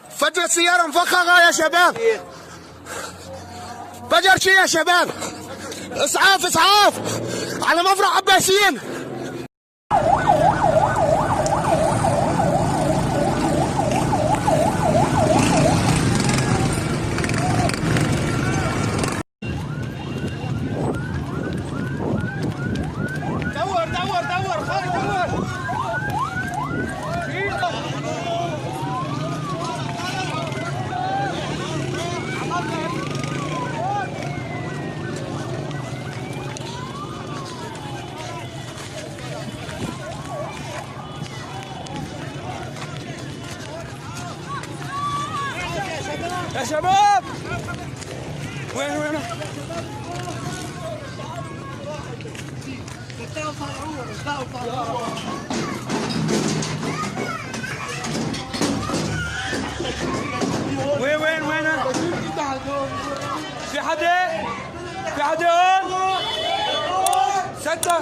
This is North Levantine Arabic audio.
فجر سيارة مفخخة يا شباب، فجر شي يا شباب، اسعاف اسعاف على مفرق عباسيين. دور دور دور خالد دور. يا شباب وين وين؟ وين وين وين؟ في حدا؟ في حدا هون؟ ستة.